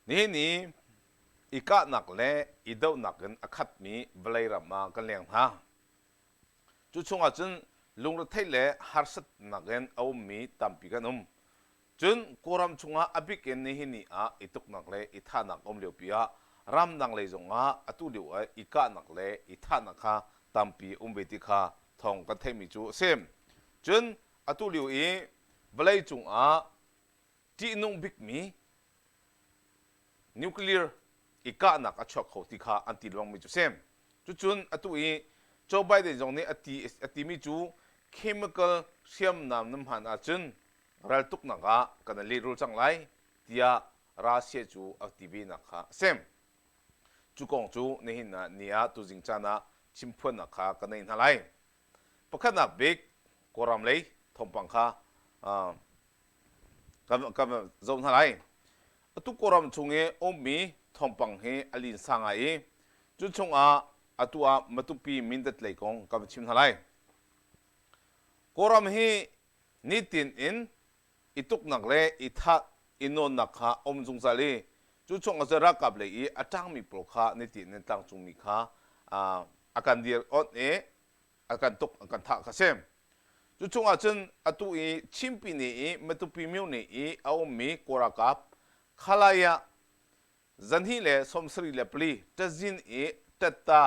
Nihin i i kahnak le i dohnak in a khatmi vawlei ram ah kan leng hna. Cu chungah cun lungretheih le harsatnak in a ummi tampi kan um. Cun Kawlram chungah a bik in nihin ni ah i tuknak le i thahnak a um liopi ah ramdang lei zongah atu lio ah i kahnak le i thahnak kha tampi a um ve ti kha thawng kan theihmi cu a si. Cun atu lio i vawleicung ah ṭihnung bikmi nuclear i kahnak a chuak kho ti kha an ti lengmangmi cu a si. Cucun atu i Joe Biden zong nih a ti a timi cu chemical hriamnam na hman ahcun raltuknak ah kan i lehrul cang lai tiah Russia cu a ti ve nak kha a si. Cu kong cu nihin ah ni ah tuzing caan ah chimphuannak kha ka nei hna lai. Pakhatnak bik Kawlram lei thawngpang kha kan kan zoh hna lai. Atu Kawlram chung i ummi thawngpang hi a linsa ngai i cu chungah atu ah Matupi Mindat lei kong kan va chim hna lai. Kawlram hi nitin in i tuknak le i thah i nawnnak kha a um zungzal i cu chungah cun ralkap lei i a ṭangmi pawl kha nitin in tlangcungmi kha a kan dir onh i a kan tuk a kan thah kha si. Cu chungah cun atu i Chinpi ne i Matupi myone i a ummi Kawl ralkap Khalaya zahnih le sawmsarih le pali ṭazin i ṭatta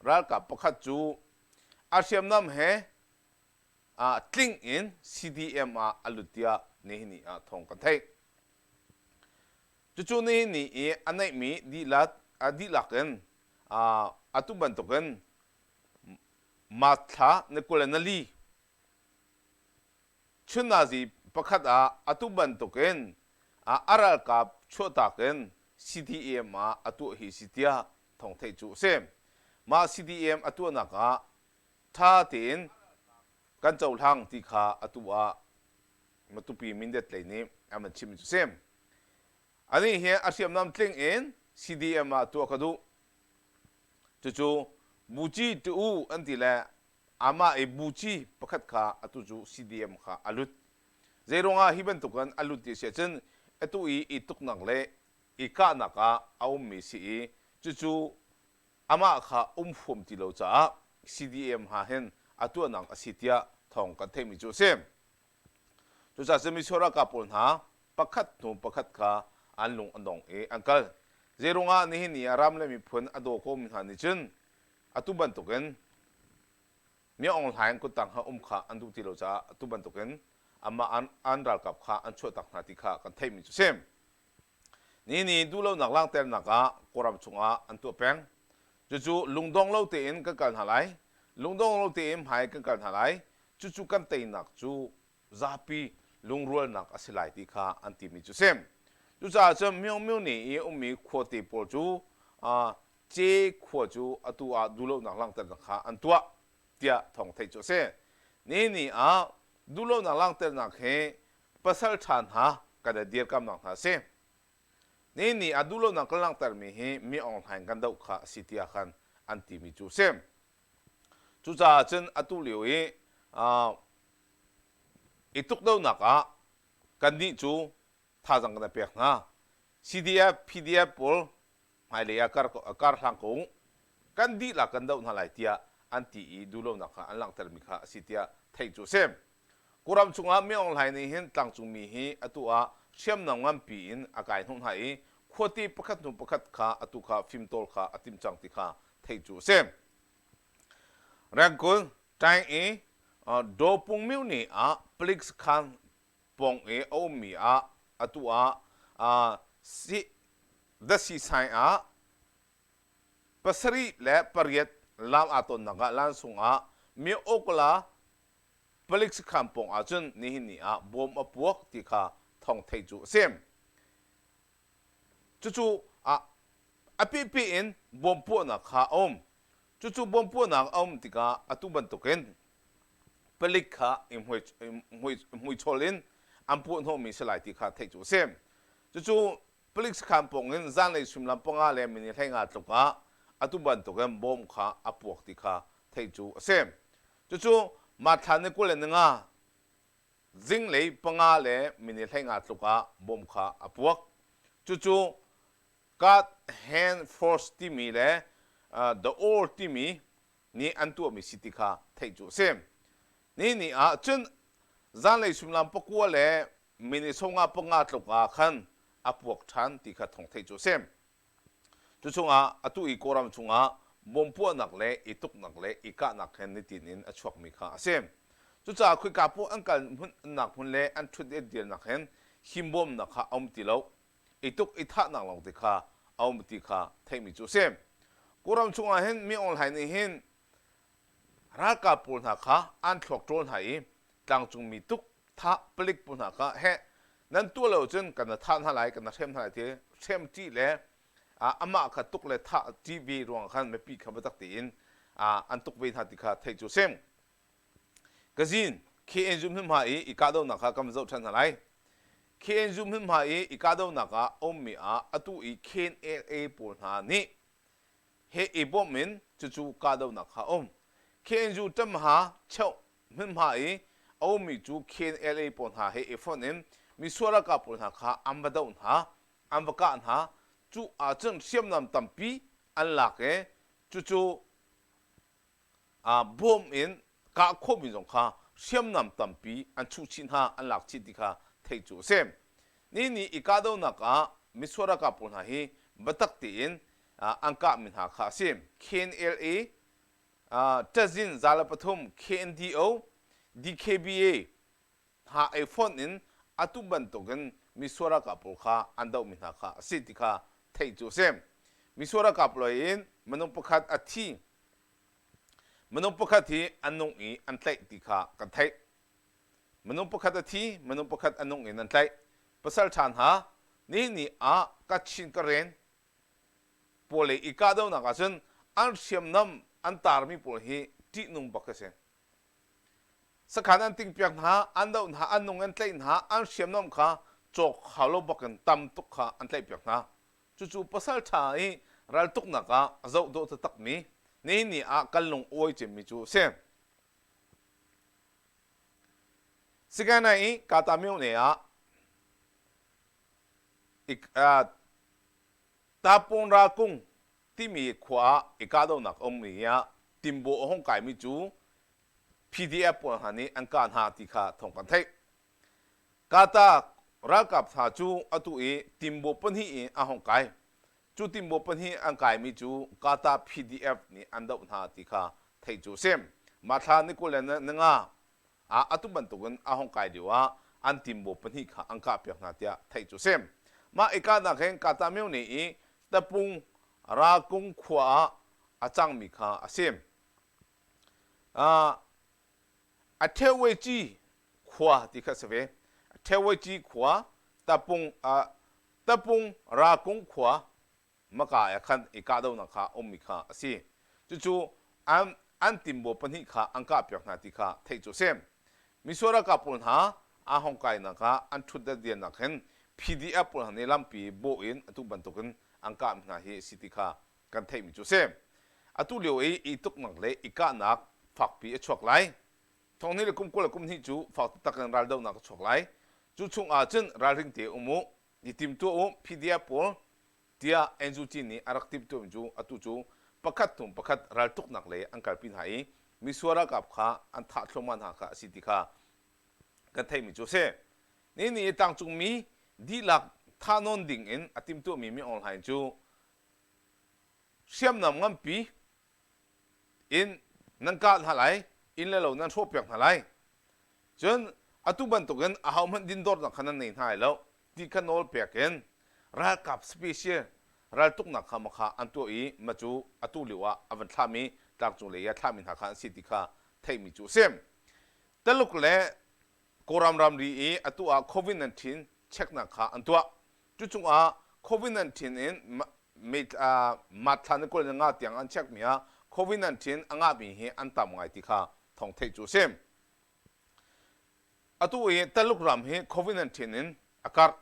ralkap pakhat cu a hriamnam he ah tling in CDM ah a lut tiah nihin ni ah thawng kan theih. Cucu nihin ni i a neihmi dihlak a dihlak in atu bantukin March thla ni 24 chunnazi pakhat ah atu bantukin a ralkap chuahtak in CDM ah a tuah hi si tiah thawng theih cu a si. Mah CDM a tuahnak ah ṭha tein kan cohlang ti kha atu ah Matupi Mindat lei nih an van chimmi cu a si. Anih hi a hriamnam tling in CDM ah tuah ka duh. Cucu Buci tu an ti le amah i Buci pakhat kha atu cu CDM kha a lut. Zeiruangah hi bantukin a lut ti a si ahcun atu i i tuknak le i kahnak ah a ummi si i cucu amah kha um huam ti lo caah CDM ha hin a tuahnak a si tiah thawng kan theihmi cu a si. Cucaah cun misual ralkap pawl hna pakhat hnu pakhat kha an lung an dong i an kal. Zeiruangah nihin ni ah ram le miphun a daw komi hna nih cun atu bantukin Mi Aung Hlaing kuttang kha um kha an duh ti lo caah atu bantukin amah an, an ralkap kha an chuahtak hna ti kha kan theihmi cu a si. Ni ni duhlonak langhternak ah Kawlram chungah an tuah peng. Cucu lungdong lo tein kan kal hna lai. Lungdong lo tein hmai kan kal hna lai. Cucu kan teinak cu zapi lungrualnak a si lai ti kha an timi cu a si. Cucaah cun Myongmyo ne i ummi khuate pawl cu Ce khua cu atu ah duhlonak langhternak kha an tuah tiah thawng theih cu a si. Nihin ni ah duhlonak langhternak hi pasal ṭha hna kan i dirkamnak hna a si. Nihin ni ah duhlonak kan langhtermi hi mi Aung Hlaing kan doh kha a si tiah khan an timi cu a si. Cucaah cun atu lio i i tukdohnak ah kannih cu thazaang kan i pek hna. CDF, PDF pawl hmailei ah kar, kar hlang ko u, kan dihlak kan doh hna lai tiah an ti i duhlonak kha an langhtermi kha a si tiah theih cu a si. Kawlram chungah Mi Aung Hlaing nih hin tlangcungmi hi atu ah hriamnam nganpi in a kai hnawh hna i khuate pakhat hnu pakhat kha atu kha fimtawl kha a timh cang ti kha theih cu a si. Rangoon Taing i Dawpung Myone ah palik sakhan pawng i a ummi ah atu ah datsi sign ah 78 lam aa tonnak ah lansung ah Myo-Okla palik sakhan pawng ah cun nihin ni ah bom a puak ti kha thawng theih cu a si. Cucu a pehpeh in bom puahnak kha a um. Cucu bom puahnak a um tikah atu bantukin palik kha i hmuichawl in an puahhnawhmi si lai ti kha theih cu a si. Cucu palik sakhan pawng in zanlei suimilam panga le minute 15 tluk ah atu bantukin bom kha a puak ti kha theih cu a si. Cucu Marthla ni 25 zinglei panga le minute 15 tluk ah bom kha a puak. Cucu. God Hand Force timi le The All timi nih an tuahmi si ti kha theih cu a si. Ni ni ah cun zanlei suimilam pakua le minute sawmnga panga tluk ah khan a puak ṭhan ti kha thawng theih cu a si. Cu chungah atu i Kawlram chungah bom puahnak le i tuknak le i kahnak he nitin in a chuakmi kha a si. Cucaah khoika poah an kal hmunnak hmun le an ṭhut i an dirnak hin himbawmnak kha a um ti lo. I tuk i thahnak lawngte kha a um ti kha theihmi cu a si. Kawlram chungah hin Mi Aung Hlaing nih hin ralkap pawl hna kha an thluak ṭawl hna i tlangcungmi tuk thah palik pawl hna kha heh nan tuah lo cun kan na thah hna lai kan na hrem hna lai ti hrem ṭih le amah kha tuk le thah ṭih ve ruangah khan mipi kha biatak tein an tuk ve hna ti kha theih cu a si. Kazin KNU hmunhma i i kahdohnak kha kan zoh ṭhan hna lai. KNU hmunhma i i kahdohnak ah a ummi ah atu i KNLA pawl hna nih he i bawmh in cucu kahdohnak kha a um. KNU ṭamha cheuh hmunhma i a ummi cu KNLA pawl hna he i fonh in misual ralkap pawl hna kha an va doh hna, an va kah hna. Cu ahcun hriamnam tampi an lak i cucu bawm in kah khawhmi zong kha hriamnam tampi an chuh chih hna, an lak chih ti kha theih cu a si. Nihin ni i kahdohnak ah misual ralkap pawl hna hi biatak tein an kahmi hna kha a si. KNLA, Tazin 103, KNDO, DKBA hna ei fonh in atu bantukin misual ralkap pawl kha an dohmi hna kha a si ti kha theih cu a si. Misual ralkap lei in minung pakhat a thi. Minung pakhat hi an nung i an tlaih ti kha kan theih. Minung pakhat a thi, minung pakhat a nung in an tlaih. Pasal ṭha hna, nihin ni ah Kachin Karen pawl lei i kahdohnak ahcun an hriamnam an taarmi pawl hi ṭihnung bak a si. Sakhan an tingpiak hna, an doh hna, an nung an tlaih hna, an hriamnam kha cawk hau lo bakin tam tuk kha an tlaihpiak hna. Cucu pasal ṭha i raltuknak ah a zoh dawh taktakmi nihin ni ah kan lung awi cemmi cu a si. Sikanai i Kata myone ah Tapung Ralkung timi khua ah i kahdohnak a ummi ah Timbo a hung kaimi cu PDF pawl hna nih an kah hna ti kha thawng kan theih. Kata ralkap hna cu atu i Timbo pahnih in a hung kai. Cu Timbo pahnih an kaimi cu Kata PDF nih an doh hna ti kha theih cu a si. Mah thla ni 20 le ni nga ah atu bantukin a hung kai lio ah an timbaw pahnih kha an kahpiak hna tiah theih cu a si. Mah i kahnak hin Katamyone i tapung ralkung khua ah a cangmi kha a si. A Theweci khua ti kha a si ve. Theweci khua tapung tapung ralkung khua Maka ah khan i kahdohnak kha a ummi kha a si. Cucu an, an timbaw pahnih kha an kahpiak hna ti kha theih cu a si. Misual ralkap pawl hna aa hong kainak ah an ṭhutdat diannak hin PDF pawl hna nih lampi bawh in atu bantukin an kah hna hi a si ti kha kan theihmi cu a si. Atu lio i i tuknak le i kahnak fakpi a chuak lai. Thonghnih le kum 20 le kum hnih cu fak taktak in raldohnak a chuak lai. Cu chungah cun ralring te um u, i timtuah u, PDF pawl tiah NUG nih a rak timhtuahmi cu atu cu pakhat hnu pakhat raltuknak lei an kalpi hna i misual ralkap kha an thah thluahmah hna kha a si ti kha kan theihmi cu a si. Nihin ni i tlangcungmi dihlak thahnawn ding in a timhtuahmi Min Aung Hlaing cu hriamnam nganpi in nan kah hna lai, inn le lo nan hrawhpiak hna lai. Cun atu bantukin ahohmanh dindornak kha nan nei hna lai lo ti kha nawl pek in ralkap special raltuknak kha makha an tuah i ma cu atu lio ah a van thlahmi tlangcung lei ah thlahmi hna kha an si ti kha theihmi cu a si. Taluk le Kawlram ramri i atu ah COVID-19 checknak kha an tuah. Cu chungah COVID-19 in mat thla ni 25 tiang an checkmi ah COVID-19 a ngahmi hi an tam ngai ti kha thawng theih cu a si. Atu i Taluk ram hi COVID-19 in a karh.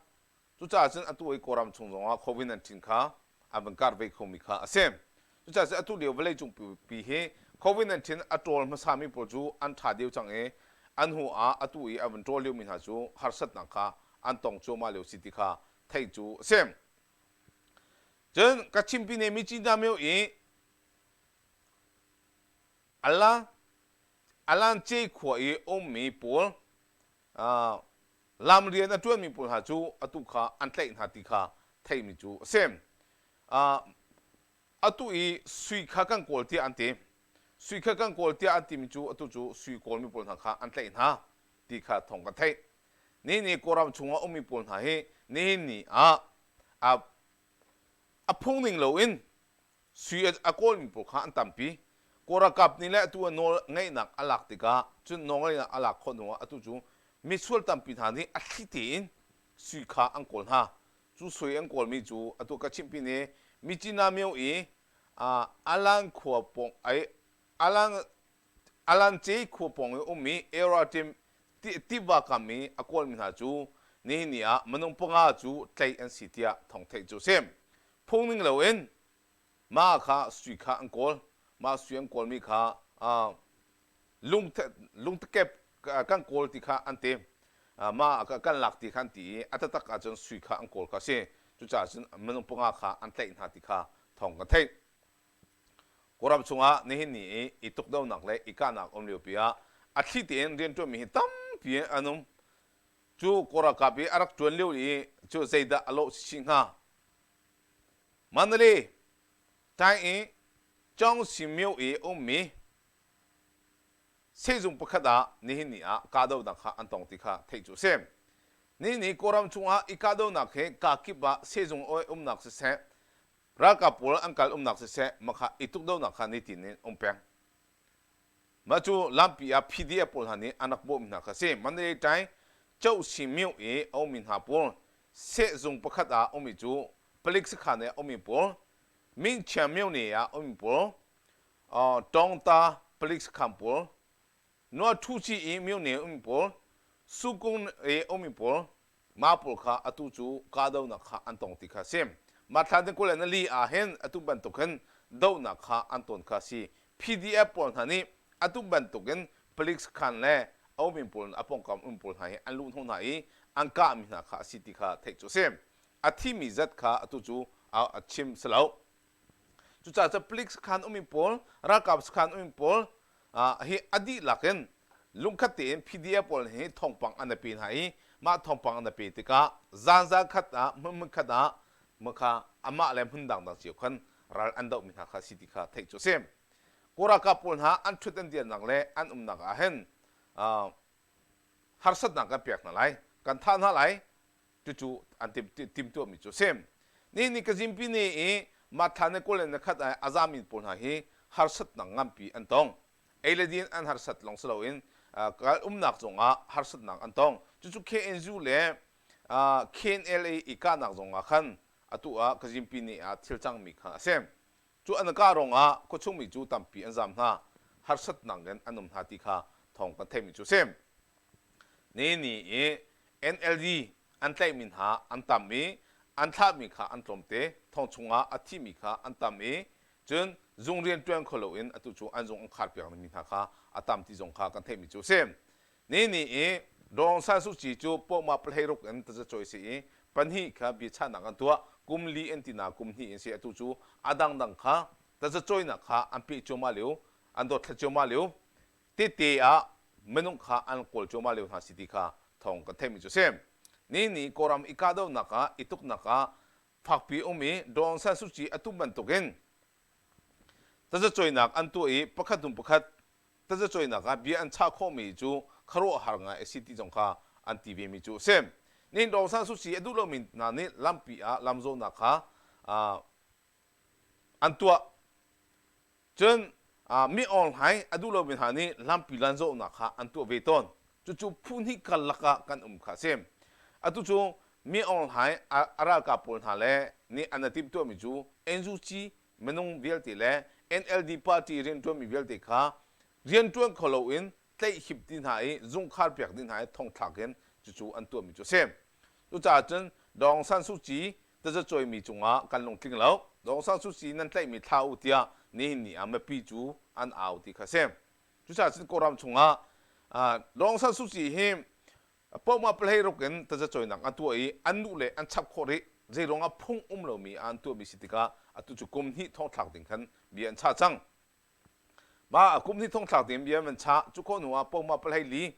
Cucaah cun atu i Kawlram chung zongah COVID-19 kha an van karh ve khomi kha a si. Cucaah cun atu lio vawleicung pi hi COVID-19 a ṭawl hmasami pawl cu an ṭha deuh cang i an hnu ah atu i a van ṭawl liomi hna cu harsatnak kha an tong cuahmah lio si ti kha theih cu a si. Cun Kachin Pyine Myitkyina myo i Alance khua i ummi pawl lam rian a ṭuanmi pawl hna cu atu kha an tlaih hna ti kha theihmi cu a si. Atu i sui kha kan kawl tiah an ti. Sui kha kan kawl tiah an timi cu atu cu sui kawlmi pawl hna kha an tlaih hna ti kha thawng kan theih. Nihin ni Kawlram chungah ummi pawl hna hi nihin ni ah a phung ning loin sui a kawlmi pawl kha an tampi. Kawl ralkap nih le atu ah nawl ngeihnak a lak tikah cun nawl ngeihnak a lak khawh hnuah atu cu misual tampi hna nih a thli tein sui kha an kawl hna. Cu sui an kawlmi cu atu ka chimh pin i Myitkyina myo i Alan khua pawng Alan Alance khua pawng i ummi Euratim tiva kam i a kawlmi hna cu nihin ni ah minung panga cu tlaih an si tiah thawng theih cu a si. Phung ning loin mah kha sui kha an kawl. Mah sui an kawlmi kha lungtekep kan kawl ti kha an ti. Mah kan lak ti kha an ti i a taktak ahcun sui kha an kawl kha a si. Cucaah cun minung panga kha an tlaih hna ti kha thawng kan theih. Kawlram chungah nihin ni i i tukdohnak le i kahnak um liopi ah a thli tein rianṭuanmi hi tampi an um. Cu Kawl ralkap i a rak ṭuan lio i cu zeidah a lawh chinchin hnga? Mandalay Tai i Chaungsi myo i ummi sehzung pakhat ah nihin ni ah kahdohnak kha an tong ti kha theih cu a si. Nihin ni Kawlram chungah i kahdohnak hi kakip ah sehzung umnak siseh, ralkap pawl an kal umnak siseh makha i tukdohnak kha nitin in um peng. Mah cu lampi ah PDF pawl hna nih an rak bawhmi hna kha a si. Mandalay Tai Chohsi myo i a ummi hna pawl sehzung pakhat ah ummi cu palik sakhan i a ummi pawl Minchia myone ah ummi pawl Tawngta palik sakhan pawl Nuaṭhuci i myone ummi pawl Sukung i ummi pawl Mah pawl kha atu cu kahdohnak kha an tong ti kha a si. Mah thla ni 24 ah hin atu bantuk hin dohnak kha an ton kha a si. PDF pawl hna nih atu bantuk in palik sakhan le a ummi pawl a pawngkam um pawl hna hi an luh hnawh hna i an kahmi hna kha a si ti kha theih cu a si. A thimi zat kha atu cu a chim si lo. Cucaah cu palik sakhan ummi pawl, ralkap sakhan ummi pawl hi a dihlak in lungkhat tein PDF pawl hi thawngpang an i pe hna i mah thawngpang an i pe tikah zanzan khat ah hmun khat ah kha amah le hmun dangdang cio khan ral an dohmi hna kha si ti kha theih cu a si. Kawl ralkap pawl hna an ṭhut an dirnak le an umnak ah hin harsatnak kan pek hna lai, kan thah hna lai, Cucu an timhtuahmi cu a si. Nihin ni Kazimpi ne i Matthla ne 21 ah a zami pawl hna hi harsatnak nganpi an tong. Ei le din an harsat lawng si loin kal umnak zongah harsatnak an tong. Cucu KNU le KNLA i kahnak zongah khan atu ah Kazimpi ne ah thil cangmi kha a si. Cu an kah ruangah khuachungmi cu tampi an zam hna, harsatnak in an um hna ti kha thawng kan theihmi cu a si. Ni ni i NLD an tlaihmi hna an tam i an thlahmi kha an tlawmte, thong chungah a thimi kha an tam i cun zung rianṭuan kho loin atu cu an zung an kharpiak mi hna kha a tam ti zong kha kan theihmi cu a si. Ni ni i Daw Aung San Suu Kyi cu pohmah pahleiruk in tazacuai a si i pahnih kha biachahnak an tuah. Kum li an ti na kum hnih in si. Atu cu a dangdang kha tazacuainak kha an peh cuahmah lio, an dothlat cuahmah lio. Tete ah minung kha an kawl cuahmah lio hna si ti kha thawng kan theihmi cu a si. Ni ni Kawlram i kahdohnak ah, i tuknak ah fakpi um i Daw Aung San Suu Kyi a tum bantukin tazacuainak an tuah i pakhat hnu pakhat tazacuainak ah bia an chah khawhmi cu khuaruahhar ngai a si ti zong kha an ti vemi cu a si. Nihin Aung San Suu Kyi a duh lomi hna nih lampi ah lamzawhnak kha an tuah. Cun mi Aung Hlaing a duh lomi hna nih lampi lanzawhnak kha an tuah ve tawn. Cucu phu hnih karlak ah kan um kha a si. Atu cu mi Aung Hlaing a ralkap pawl hna le nih an i timhtuahmi cu NUG minung vialte le NLD party rianṭuanmi vialte kha rianṭuan kho loin tlaihhip dih hna i zungkhar piak dih hna i thongthlak in cucu an tuahmi cu a si. Cucaah cun Daw Aung San Suu Kyi tazacuaimi cungah kan lungtling lo. Daw Aung San Suu Kyi nan tlaihmi thlah u tiah nihin ni ah mipi cu an au ti kha a si. Cucaah cun Kawlram chungah Daw Aung San Suu Kyi hi pohmah pahleiruk in tazacuainak an tuah i an nuh le an chap khawh rih. Zeiruangah phung um lomi ah an tuahmi si tikah atu cu kum hnih thongthlak ding khan bia an chah cang. Mah kum hnih thongthlak ding bia an chah cu khawh hnu ah pohmah pahlei li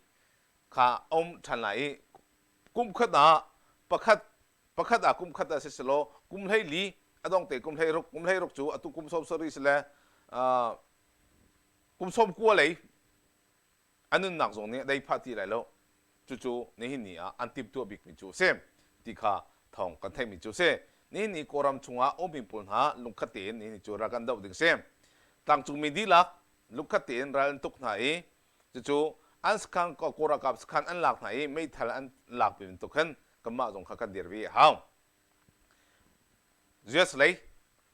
kha a um ṭhan lai i kum khat ah pakhat pakhat ah kum khat ah siselaw kum 14 a dong te kum 16 kum 16 cu atu kum 70 si le kum 90 lei a nunnak zong nih a dei phah ti lai lo. Cucu nihin ni ah an timhtuah bikmi cu a si ti kha thawng kan theihmi cu a si. Nihin ni Kawlram chungah ummi pawl hna lungkhat tein nihin ni cu ral kan doh ding a si. Tlangcungmi dihlak lungkhat tein ral an tuk hna i cucu an sakhan Kawl ralkap sakhan an lak hna i meithal an lak bantuk khan kanmah zong kha kan dir ve a hau. US lei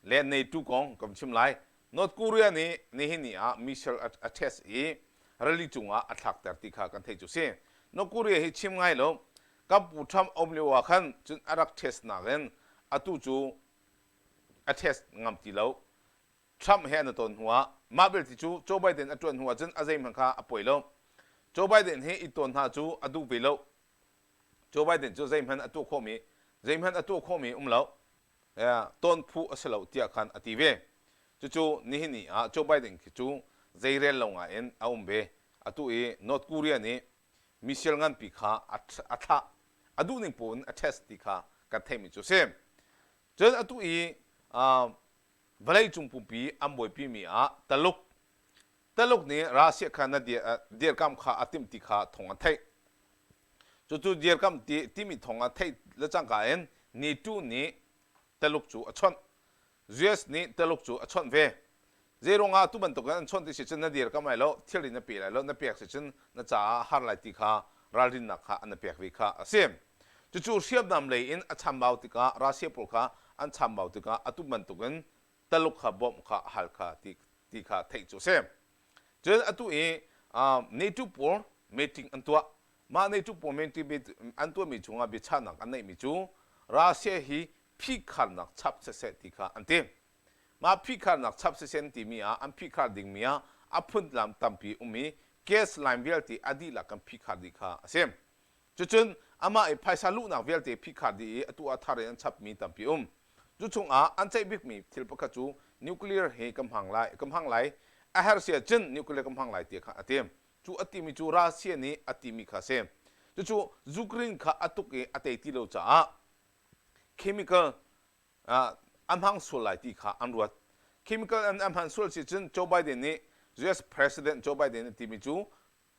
le NATO kong kan chim lai. North Korea nih nihin ni ah missile a test i rili cungah a thlakter ti kha kan theih cu si. North Korea hi chim ngai lo. Kan pu Trump um lio ah khan cun a rak test nakin atu cu a test ngam ti lo. Trump he an i ton hnu ah mah belte cu Joe Biden a ṭuan hnu ah cun a zeihmanh kha a poi lo. Joe Biden he i ton hna cu a duh ve lo. Joe Biden cu zeihmanh a tuah khawhmi zeihmanh a tuah khawhmi um lo ton phu a si lo tiah khan a ti ve. Cucu nihin ni ah Joe Biden khi cu zeirel lo ngai in a um ve. Atu i North Korea nih missile nganpi kha a thlah a duhning paoh in a test ti kha kan theihmi cu a si. Cun atu i vawleicung pumpi an buaipimi ah Taluk Taluk nih Russia kha na dirkamh kha a timh ti kha thawng an theih. Cucu dirkamh ti, timi thawng an theih le cangka in NATO nih Taluk cu a chawnh. US nih Taluk cu a chawnh ve. Zeiruangah tu bantukin an chawnh ti si cun na dirkamh lai lo, thilri na pe lai lo, na pek si cun na caah har lai ti kha ralrinnak kha an na pek ve kha a si. Cucu hriamnam lei in a chambau tikah Russia pawl kha an chambau tikah atu bantukin Taluk kha bawmh kha a hal kha ti, ti kha theih cu a si. Cun atu i NATO pawl meeting an tuah. Mah NATO pawl meeting an tuahmi chungah biachahnak an neihmi cu Russia hi phihkharnak chap siseh ti kha an ti. Mah phihkharnak chap siseh an timi ah an phihkhar dingmi ah a phun lam tampi um i gas line vialte a dihlak kan phihkhar dih kha a si. Cucun amah i phaisa luhnak vialte phihkhar dih i atu ah thar in an chapmi tampi um. Cu chungah an ceih bikmi thil pakhat cu nuclear hi ka hmang lai, ka hmang lai, a herh si ahcun nuclear ka hmang lai ti kha a ti. Cu a timi cu Russia nih a timi kha a si. Cucu Ukraine kha a tuk i a tei ti lo caah chemical a hmang sual lai ti kha an ruat. Chemical an a hman sual si cun Joe Biden nih US President Joe Biden nih timi cu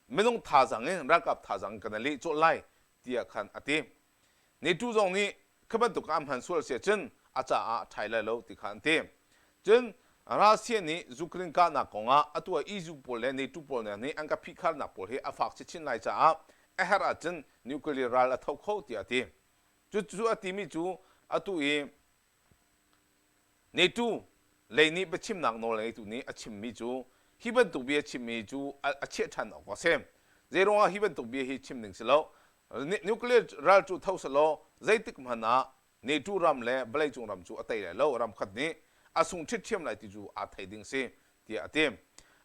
minung thazaang in ralkap thazaang in kan i leh cawlh lai tiah khan a ti. NATO zong nih khi bantuk ah hman sual si ahcun a caah a ṭhai lai lo ti kha an ti. Cun Russia nih Ukraine kahnak kongah atu ah EU pawl le NATO pawl nih an ka phihkharnak pawl hi a fak chinchin lai caah a herh ahcun nuclear ral a tho kho tiah a ti. Cucu a timi cu atu i NATO lei nih biachimnak nawl ngeitu nih a chimmi cu hi bantuk bia chimmi cu a chiah ṭhan awk a si. Zeiruangah hi bantuk bia hi chim ding si lo. Nuclear ral cu tho selaw zeitik hmanh ah NATO ram le vawleicung ram cu a tei lai lo. Ram khat nih a sung ṭhiṭhiam lai ti cu aa thei ding si tiah a ti.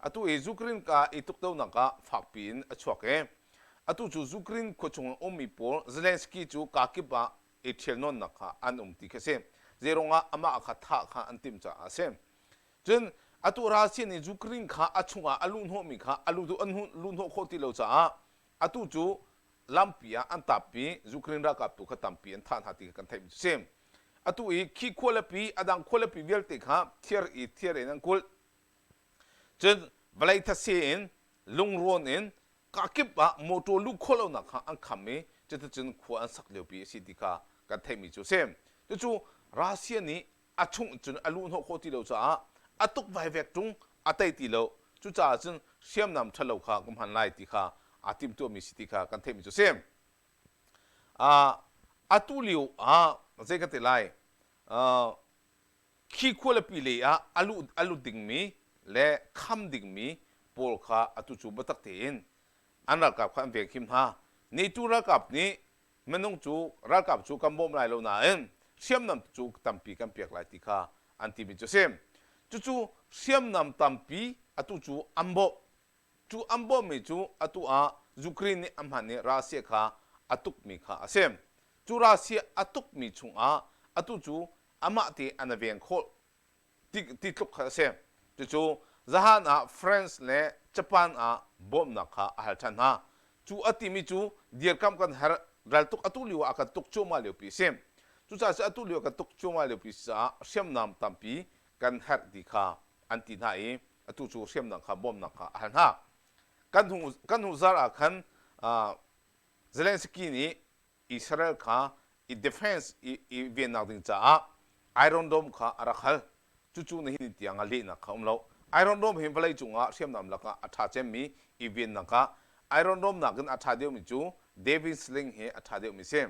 Atu i Ukraine ka i tukdonak ah fakpi in a chuak i atu cu Ukraine khuachung ah ummi pawl Zelensky cu kakip ah i ṭhial nawnnak kha an um ti khi a si. Zeiruangah amah kha thah kha an timh caah a si. Cun atu Russia nih Ukraine kha a chungah a luhhnawhmi kha a luh an luhhnawh khawh ti lo caah atu cu lampi ah an tappi Ukraine ralkap tu kha tampi an thah hna ti kha kan theihmi cu si. Atu i khi khualipi a dang khualipi vialte kha thiar i thiar in an kulh. Cun vawlei thase in lungrawn in kakip ah motor luh khawh lonak kha an kham i cuticun khua an sak liopi a si ti kha kan theihmi cu a si. Cucu Russia nih a chung cun a luhhnawh khawh ti lo caah a tuk vaivek ṭung a tei ti lo. Cucaah cun hriamnam ṭhalo kha ka hman lai ti kha aa timhtuahmi si ti kha kan theihmi cu a si. Atu lio ah zei ka ti lai Khi khualipi lei ah a lut, a lut dingmi le kham dingmi pawl kha atu cu biatak tein an ralkap kha an venghim hna. NATO ralkap nih minung cu ralkap cu kan bawm lai lo nain hriamnam cu tampi kan pek lai ti kha an timi cu a si. Cucu hriamnam tampi atu cu an bawmh. Cu an bawmhmi cu atu ah Ukraine nih a hman i Russia kha a tukmi kha a si. Cu Russia a tukmi chungah Atu cu amah te an i veng khawh ti, ti tluk kha a si. Cucu zahan ah France le Japan ah bawmhnak kha a hal ṭhan hna. Cu a timi cu dirkamh kan herh, raltuk atu lio ah a kan tuk cuahmah liopi a si. Cucaah cu atu lio a kan tuk cuahmah liopi si caah hriamnam tampi kan herh ti kha an ti hna i atu cu hriamnam kha bawmhnak kha a hal hna. Kan hnu, kan hnu zarh ah khan uh, Zelensky nih Israel kha i defense i, i vennak ding caah Iron Dome kha a rak hal. Cucu nihin tiang ah lehnak kha um lo. Iron Dome hi vawlei cungah hriamnam lakah a ṭha cemmi i vennak ah Iron Dome nakin a ṭha deuhmi cu David Sling hi a ṭha deuhmi si.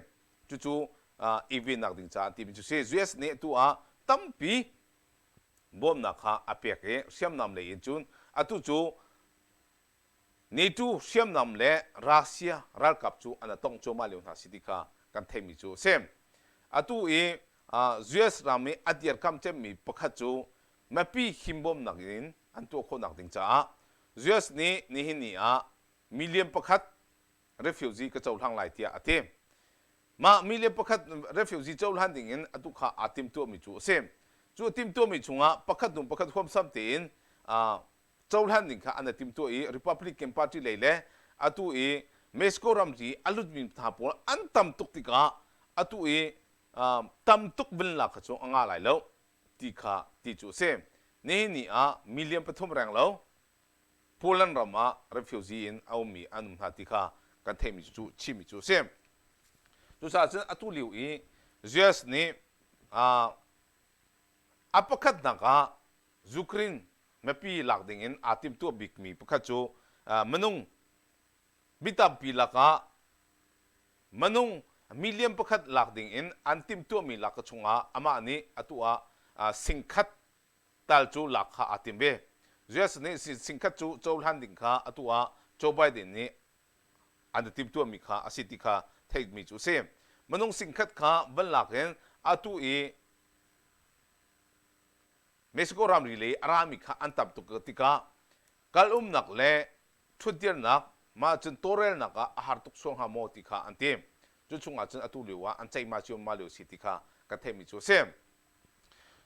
Cucu uh, i vennak ding caah timi cu si. US nih atu ah tampi bawmnak kha a pek i hriamnam lei in cun atu cu NATO hriamnam le Russia ralkap cu an tong cuahmah lio hna si ti kha kan theihmi cu a si. Atu i US ram i a dirkamh cemmi pakhat cu mipi himbawmnak in an tuah khawhnak ding caah US nih nihin ni ah million pakhat refugee ka cohlang lai tiah a ti. Mah million pakhat refugee cohlan ding in atu kha aa timtuahmi cu a si. Cu a timtuahmi chungah pakhat hnu pakhat huamsam tein cohlan ding kha an i timtuah i Republican Party lei le atu i Mexico ramri a lutmi hna pawl an tam tuk tikah atu i tam tuk vun lak kha cu a ngah lai lo ti kha ti cu a si. Nihin ni ah million pathum reng lo Poland ram ah refugee in a ummi an um hna ti kha kan theihmi cu chimmi cu a si. Cucaah cun atu lio i US nih a pakhatnak ah Ukraine mipi lak dingin aa timhtuah bikmi pakhat cu minung mi tampi lakah minung million pakhat lak dingin an timhtuahmi lak chungah amah nih atu ah singkhat tal cu lak kha aa tim ve. US nih singkhat cu cohlan ding kha atu ah Joe Biden nih an i timhtuahmi kha a si ti kha theihmi cu a si. Minung singkhat kha van lak in atu i Mexico ramri lei a rami kha an tam tuk tikah kal umnak le ṭhutdirnak mah cun tawlrelnak ah a har tuk sual hnga maw ti kha an ti. Cu chungah cun atu lio ah an ceihmai ciammam lio si ti kha kan theihmi cu a si.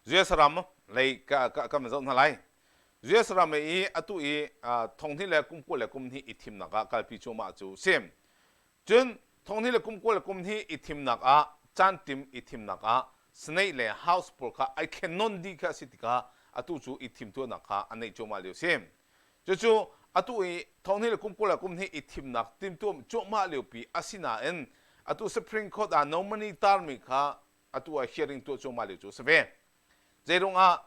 US ram lei ka, ka, kan zoh hna lai. US ram i atu i thonghnih le kum 20 le kum hnih i thimnak ah kalpi cuahmah cu si. Cun thonghnih le kum 20 le kum hnih i thimnak ah caanṭim i thimnak ah Senate le House pawl kha ai thlen nawn dih kha a si tikah atu cu i thim tuahnak kha an neih cuahmah lio a si. Cucu atu i thonghnih le kum 20 le kum hnih i thimnak timtuah cuahmah liopi a si nain atu Supreme Court ah nominee tarmi kha atu ah hearing tuah cuahmah lio cu a si ve. Zeiruangah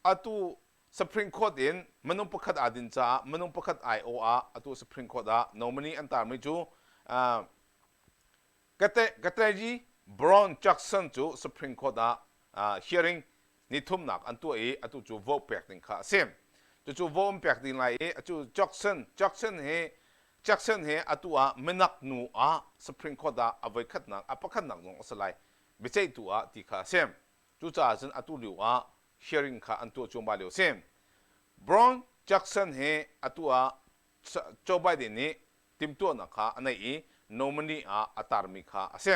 atu Supreme Court in minung pakhat aa din caah minung pakhat aiawh ah atu Supreme Court ah nominee an tarmi cu Ketanji Brown Jackson cu Supreme Court ah hearing nithumnak an tuah i atu cu vote pek ding kha a si. Cucu vote an pek ding lai i atu Jackson Jackson hi Jackson hi atu ah minak nu ah Supreme Court ah a voikhatnak a pakhatnak zong a si lai biaceihtu ah ti kha a si. Cucaah cun atu lio ah hearing kha an tuah cuahmah lio a si. Brown Jackson hi atu ah Joe Biden nih timhtuahnak kha a neih i nominee ah a tarmi kha a si.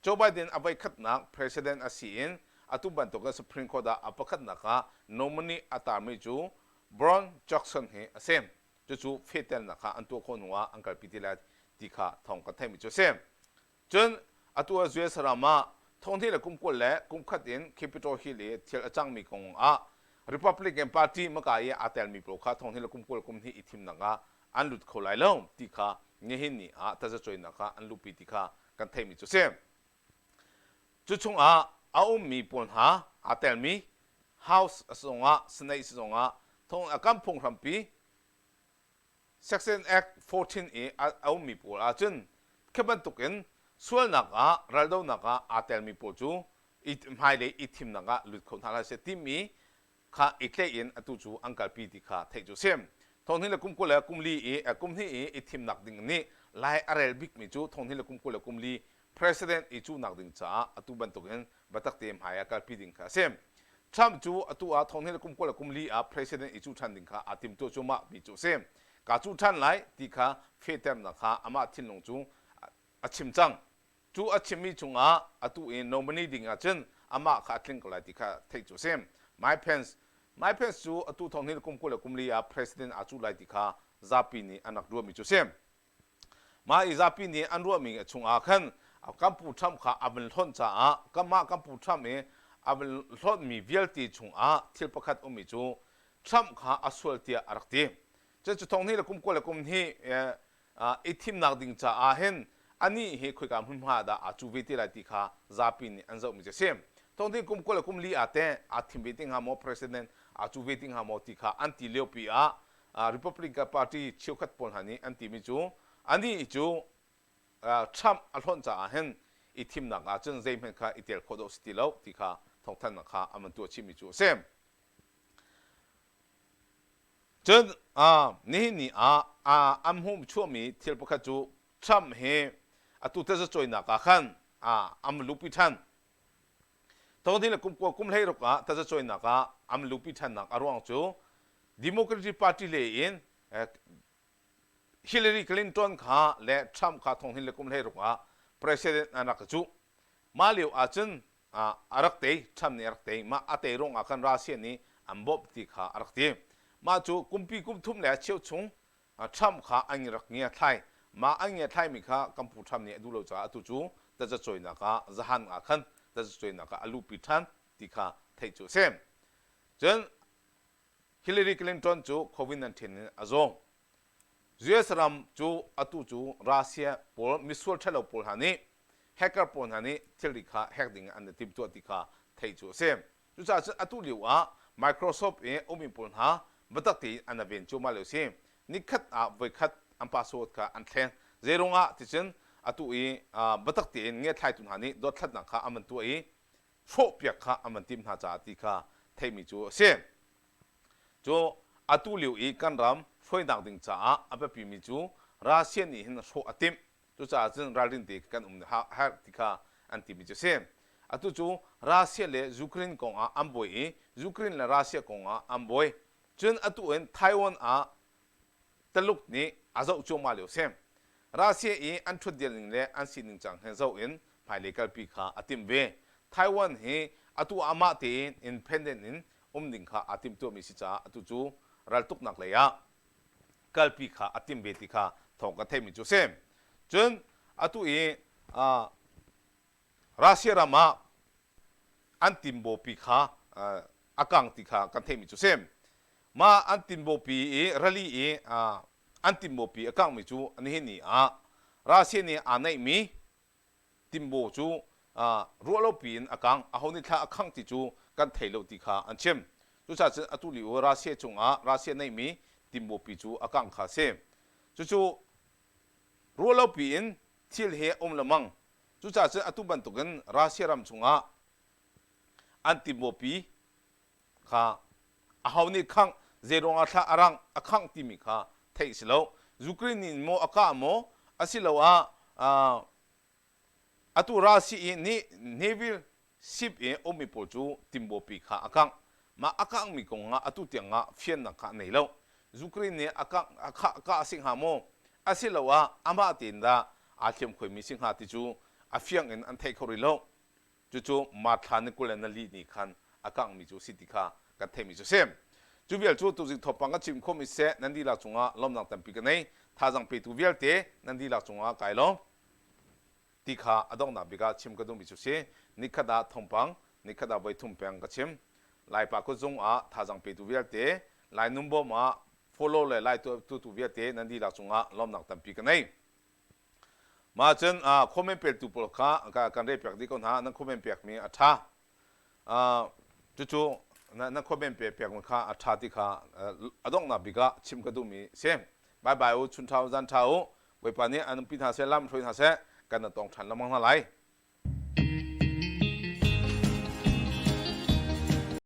Joe Biden a voikhatnak president a si in atu bantukin Supreme Court ah a pakhatnak ah nominee a tarmi cu Brown Jackson hi a si. Cucu fehternak kha an tuah khawh hnu ah an kalpi ti lai ti kha thawng kan theihmi cu a si. Cun atu ah US ram ah thonghnih le kum 20 le kum khat in Capitol Hill i thil a cangmi kong ah Republican Party maka i aa telmi pawl kha thonghnih le kum 20 kum hnih i thimnak ah an lut kho lai lo ti kha nihin ni ah tazacuainak ah an luhpi ti kha kan theihmi cu a si. Cu chungah a ummi pawl hna aa telmi House zongah Senate zongah thong kan phunghrampi Section Act 14 i a ummi pawl ahcun khi bantukin sualnak ah raldonak ah aa telmi pawl cu hmailei i thimnak ah lut kho hna hlah seh timi kha i tlaih in atu cu an kalpi ti kha theih cu a si. Thonghnih le kum 20 le kum li i kum hnih i i thimnak ding nih lai a rel bikmi cu thonghnih le kum 20 le kum li president i cuhnak ding caah atu bantukin biatak te hmai ah kalpi ding kha a si. Trump cu atu ah thonghnih le kum 20 le kum li ah president i cuh ṭhan ding kha aa timtuah cuahmah mi cu a si. Kaa cuh ṭhan lai ti kha fehternak kha amah thinlung cu a chim cang. Cu a chimmi chungah atu i nominee ding ahcun amah kha a tling ko lai ti kha theih cu a si. Mike Pence Mike Pence cu atu thong hnih kum 24 ah president aa cuh lai ti kha zapi nih an rak ruahmi cu a si. Mah i zapi nih an ruahmi chungah khan kan pu Trump kha a vun hlonh caah kanmah kan pu Trump i a vun hlonhmi vialte chungah thil pakhat ummi cu Trump kha a sual tiah a rak ti. Cun cu thong hnih le kum 20 le kum hnih i thimnak ding caah hin anih hi khoika hmunhma dah aa cu ve te lai ti kha zapi nih an zohmi cu a si. Thongtin kum 20 le kum li ah teh aa thim ve ti hnga maw president aa cu ve ti hnga maw ti kha an ti liopi ah Republican Party cheukhat pawl hna nih an timi cu anih cu Trump a hlonh caah hin i thimnak ah cun zeihmanh kha i tel khawh dawh si ti lo ti kha thawngthanhnak kha an van tuah chihmi cu a si. Cun nihin ni ah an hmuh chuahmi thil pakhat cu Trump hi atu tazacuainak ah khan an va luhpi ṭhan. Thawngthing le kum kua kum 16 ah tazacuainak ah an va luhpi ṭhannak a ruang cu Democratic Party lei in Hillary Clinton kha le Trump kha thonghnin le kum 16 ah president an rak i cuh. Mah lio ahcun a rak tei, Trump nih a rak tei. Mah a tei ruangah khan Russia nih an bawmh ti kha a rak ti. Mah cu kumpi kum thum le cheu chung Trump kha an rak ngiathlai. Mah an ngiathlaimi kha kan pu Trump nih a duh lo caah atu cu tazacuainak ah zahan ah khan tazacuainak ah a luhpi ṭhan ti kha theih cu a si. Cun Hillary Clinton cu COVID-19 in a zaw. US ram cu atu cu Russia pawl misual ṭhalo pawl hna nih hacker pawl hna nih thilri kha hack ding an i timhtuah ti kha theih cu a si. Cucaah cun atu lio ah Microsoft i ummi pawl hna biatak tein an i ven cuahmah lio a si. Nikhat ah voikhat an password kha an thlen. Zeiruangah ticun atu i biatak tein ngiathlaitu hna nih dothlatnak kha an van tuah i hrawhpiak kha an van timh hna caah ti kha theihmi cu a si. Cu atu lio i kan ram hruainak ding caah a biapimi cu Russia nih hin hrawh a timh. Cucaah cun ralrin te kan um herh ti kha an timi cu a si. Atu cu Russia le Ukraine kong ah an buai i Ukraine le Russia kong ah an buai. Cun atu in Taiwan ah Taluk nih a zoh cuahmah lio a si. Russia i an ṭhutdir ning le an sining cang he zoh in hmailei kalpi kha a timh ve. Taiwan hi atu amah tein independent in um ding kha aa timhtuahmi si caah atu cu raltuknak lei ah kalpi kha a timh ve ti kha thawng kan theihmi cu a si. Cun atu i Russia ram ah an tinbawpi kha a kang ti kha kan theihmi cu a si. Mah an tinbawpi i rali i an tinbawpi a kangmi cu nihin ni ah Russia nih aa neihmi tinbaw cu ruahlopi in a kang. Aho nih thla a khangh ti cu kan thei lo ti kha an chim. Cucaah cun atu lio Russia cungah Russia neihmi tinbawpi cu a kangh kha a si. Cucu ruahlopi in thil hi a um lengmang. Cucaah cun atu bantukin Russia ram chungah an tinbawpi kha aho nih khangh zeiruangah thla a rangh a khangh timi kha theih si lo. Ukraine nih maw a kah maw asiloah atu Russia i nih naval ship i ummi pawl cu timbawpi kha a kangh. Mah a kanghmi kong ah atu tiang ah fiannak kha a nei lo. Ukraine nih a kangh a khah kah a si hnga maw asiloah amah tein dah aa hliamkhuaimi si hnga ti cu a fiang in an thei kho rih lo. Cucu March thla ni 24 ni khan a kanghmi cu a si ti kha kan theihmi cu a si. Cu vial cu tuzing thawngpang kan chim khawhmi siseh nan dihlak cungah lawmhnak tampi ka nei. Thazaang petu vialte nan dihlak cungah kai lawm ti kha a donghnak bik ah chim ka duhmi cu a si. Nikhat ah thawngpang, nikhat ah voithum peng ka chim. Laipa kutzung ah thazaang petu vialte, Lai Nun Bawm ah follow le lai tuahtu vialte nan dihlak cungah lawmhnak tampi ka nei. Mah cun comment peltu pawl kha kan rel piak dih ko hna. Nan comment pekmi a ṭha. Cucu nan comment pekmi kha a ṭha ti kha a donghnak bik ah chim ka duhmi si. Bye bye u, chun ṭha u, zan ṭha u. Bawipa nih an umpi hna seh, lam hruai hna seh. Kan na tong ṭhan lengmang hna lai.